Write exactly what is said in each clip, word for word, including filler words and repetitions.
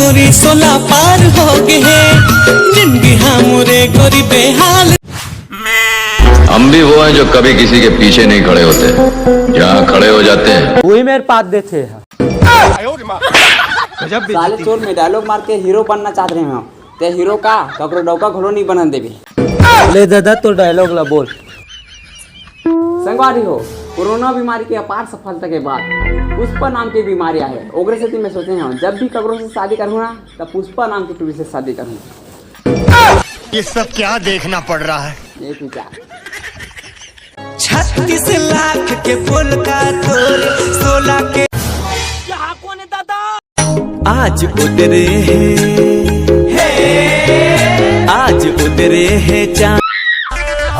गोरी सोला पार हो गे हे, जिंदगी हा मोरे गोरी बेहाल। हम भी वो हैं जो कभी किसी के पीछे नहीं खड़े होते, जहाँ खड़े हो जाते हैं। वही मेरे पास देते हैं। साले चोर में डायलॉग मार के हीरो बनना चाहत रहे हो, ते हीरो का ककरो डौका घलो नहीं बनन देबे। ले दादा, तो डायलॉग ला बोल। संगवारी हो, कोरोना बीमारी के अपार सफलता के बाद पुष्पा नाम के बीमारी आहे। ओकरे सेती मैं सोचे हूँ, जब भी ककरो से शादी करूँ ना, तब पुष्पा नाम के टूरी से शादी करूँ। ये सब क्या देखना पड़ रहा है? एक विचार। छत्तीस लाख के पोलका तोर, सोलह के। आज उतरे हे, आज उतरे हे चांद।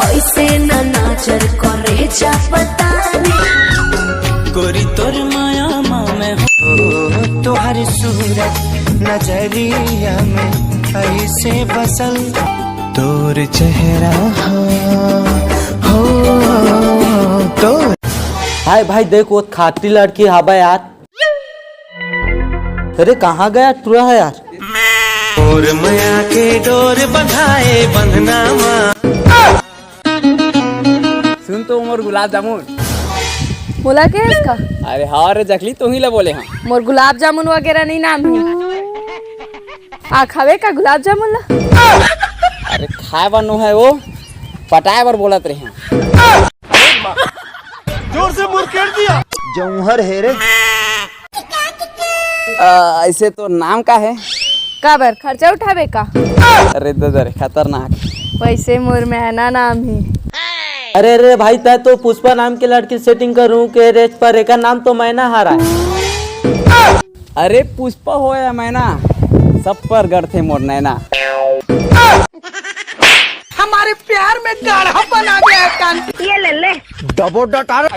ऐसे ना नाचर करे जा पता नहीं। गोरी तोर माया मा मैं हो, तोहर सूरत नजरिया में ऐसे बसल। तोर चेहरा हो, हो, तोर। हाय भाई, देख वो खाटी लड़की हाबा यार। अरे कहाँ गया टूरा है यार? और मया के डोर बंधाए बंधना मा। सुन तो मोर गुलाब जामुन। बोला के इसका? अरे हाँ रे जकली, तो ही ला बोले हाँ। मोर गुलाब जामुन वगैरह नहीं नाम है। आ खावे का गुलाब जामुन ला? अरे खाए बर नो है वो, पटाए बर बोलत रहे हैं। जोर से मुरकेट दिया। जौहर है रे। आ, ऐसे तो नाम का है? काबर खर्चा उठावे का? अरे दादा रे, खतरनाक। वैसे मोर मैना नाम ही। अरे रे भाई, तै तो पुष्पा नाम के लड़की सेटिंग करूं के रेट पर, एकर नाम तो मैना हारा है। अरे पुष्पा हो या मैना, सब पर गढ़थे मोर नैना। हमारे प्यार में गाढ़ापन आ गया है कान। ये ले ले। डबो डकार।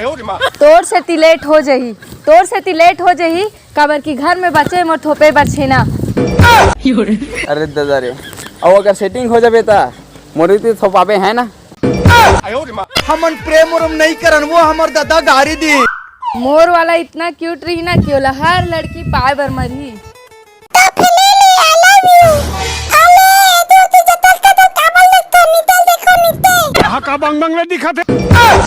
तोर सेती लेट हो जही, तोर सेती लेट हो जही, काबर कि घर में बचे मोर थोपे बर छेना। अरे दादा रे, अउ अगर सेटिंग हो जाबे त मोर इति थोपाबे है ना। हमन प्रेम उरम नहीं करन, वो हमर दादा गारी दी। मोर वाला इतना क्यूट रही ना कि ओला हर लड़की पाए बर मरही। तो फिर ले ले, I love you। अले, दूर से जतल कदम काबल देखथो, निकल देखो, निकल। यहाँ का बंग बंग ले दिखत हे?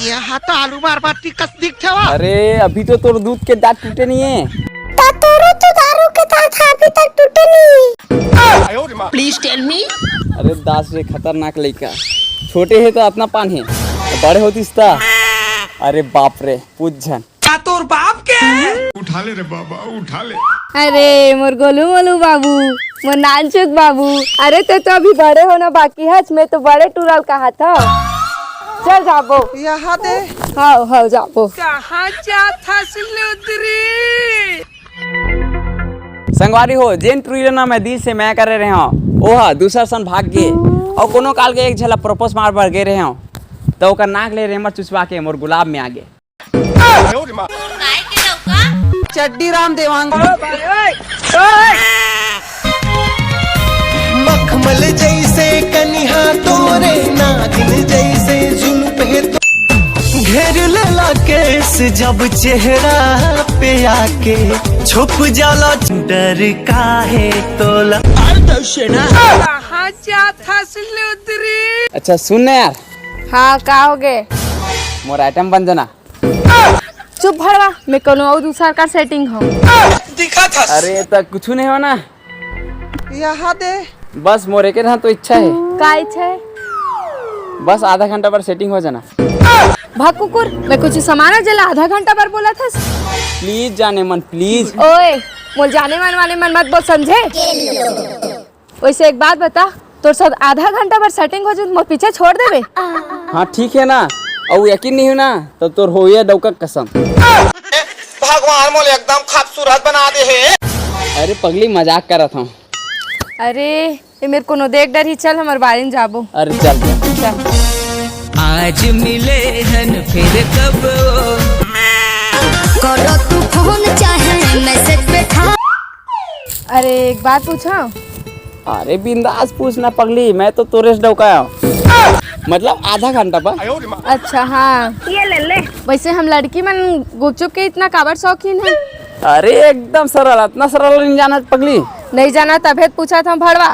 यहाँ तो आलू मार मार टिकस दिखथे वा। अरे, अभी तो तोर दूध के दांत टूटे नहीं है। तो तोरो तो दारू के दांत अभी तक टूटे नहीं। Please tell me। अरे दास रे, खतरनाक लइका। छोटे हे तो अतना पान हे, बड़े होतिस त, अरे बाप रे, पूछ झन। का तोर बाप के? उठा ले रे बाबा, उठा ले। अरे मोर गोलू मोलू बाबू, मोर नानचुक बाबू, अरे ते तो अभी बड़े होना बाकी हच, मैं तो बड़े टूरा ल कहाथंव। चल जाबो। यहाँ दे। हाव हाव जाबो। कहाँ जात हस लुदरी? संगवारी हो, जेन टूरी ल ना मैं दिल से मया करे रहे हंव, ओहा दूसर सन भाग गे, अउ कोनो काल के एक झन ला propose मार बर गे रहे हंव, त ओकर नाक ले रेमर चुसवा के मोर गुलाब में आगे। चड्डी राम देवांग। मखमल जैसे कनिहा तोरे, नागिन जैसे जुल्फ हे तो। घेर लेला केस जब चेहरा पे आके, छुप जाला डर काहे तोला। कहाँ जात हस लुदरी? अच्छा सुन ना यार। हाँ, का हो गे? मोर आइटम बन जाना। चुप भड़वा, मैं कोनो अउ दूसर का सेटिंग हूँ। अरे त कुछ नहीं हो ना। यहाँ दे। बस मोर एक तो इच्छा है। का इच्छा है? बस आधा घंटा बर सेटिंग हो जाना। भक कुकुर, मैं कुछ समाना जेला आधा घंटा बर बोलत हस। प्लीज जाने मन, प्लीज। ओए, मोर जाने मन वाले मन मत बोल, समझे? वैसे एक बात बता, तोर साथ आधा घंटा बर सेटिंग हो जाए, मोर पीछे छोड़ देबे? हाँ ठीक है ना, अउ यकीन नहीं हो ना, तो तोर होइया डौका कसम। भगवान मोला एकदम खूबसूरत बना दे हे। अरे पगली, मजाक करत हूँ। अरे, ये मेरे कोनो देख डरही, चल हमर बारी में जाबो। अरे चल। चल। आज मिले हन फिर कब। करो तू फोन चाहे मैसेज पे था। अरे एक बात पूछा। अरे बिंदास पूछ ना पगली, मैं तो तोरेस डौकाया हूँ। मतलब आधा घंटा पर। अच्छा हाँ। ये ले ले। वैसे हम लड़की मन गुपचुप के इतना काबर शौकीन है? अरे एकदम सरल, इतना सरल नहीं जाना पगली। नहीं जाना, तभे त पूछत हंव भड़वा।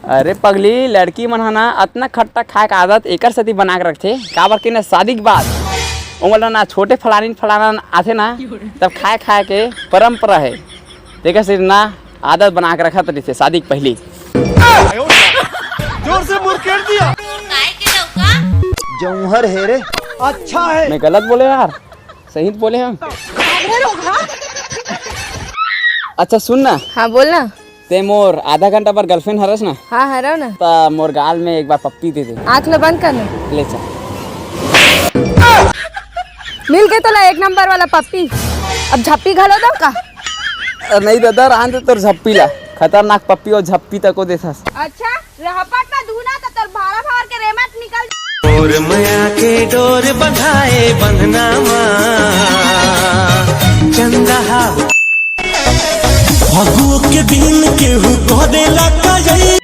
अरे पगली, लड़की मन ह ना अतना खट्टा खाए के आदत एकर सेती बना के रखथे, काबर कि ना शादी के बाद ओमन ला ना छोटे फलानी फलाना आथे ना, तब खाए खाए के परंपरा हे, तेकर सेती ना आदत बना के रखत रहिथे शादी के पहिली। जोर से मुड़ केर दिया। जौहर हे रे। अच्छा है। मैं गलत बोले यार, सही तो बोले हंव। अच्छा सुन ना। हाँ बोल ना। ते मोर आधा घंटा बर girlfriend हरस ना। हाँ हरव ना। त मोर गाल में एक बार पप्पी दे दे। आँख ला बंद कर ना। ले चल। मिल गे तोला एक नंबर वाला पप्पी, अब झप्पी घलो दंव का? अरे नहीं दादा, रहन दे तोर झप्पी ला, खतरनाक पप्पी अउ झप्पी तको देथस। अच्छा, रहपट में धुना त तोर भारा भार के रेमट निकल। और मया के डोर बंधाए बंधना मा चंदा हा। फगुओ के दिन केहू कह देला का यही।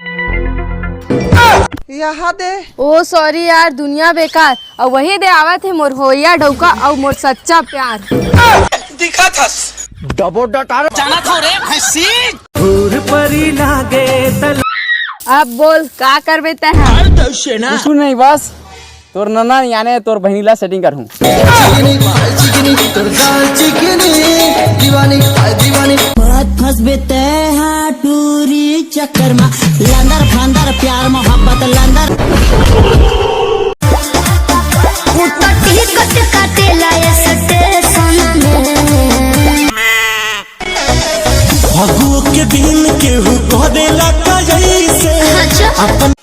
यहाँ दे। ओ sorry यार, दुनिया बेकार। अउ वही दे आवत हे मोर होइया डौका अउ मोर सच्चा प्यार। दिखा था। डबो डटार। जाना था रे भैंसी। भूर परी लागे तल। अब बोल, का करबे तैं हा? कुछु नहीं, बस तोर नना याने तोर बहिनी ला setting करहूँ। चिकनी, चिकनी, तोर गाल चिकनी, दीवानी, दीवानी। मत फंसबे तैं हा टूरी चक्कर मा, लंदर फंदर प्यार मोहब्बत लंदर। उ तो टिकट काटेला स्टेशन में। फगुओ के दिन केहू कह देला का यही से। अच्छा। अपन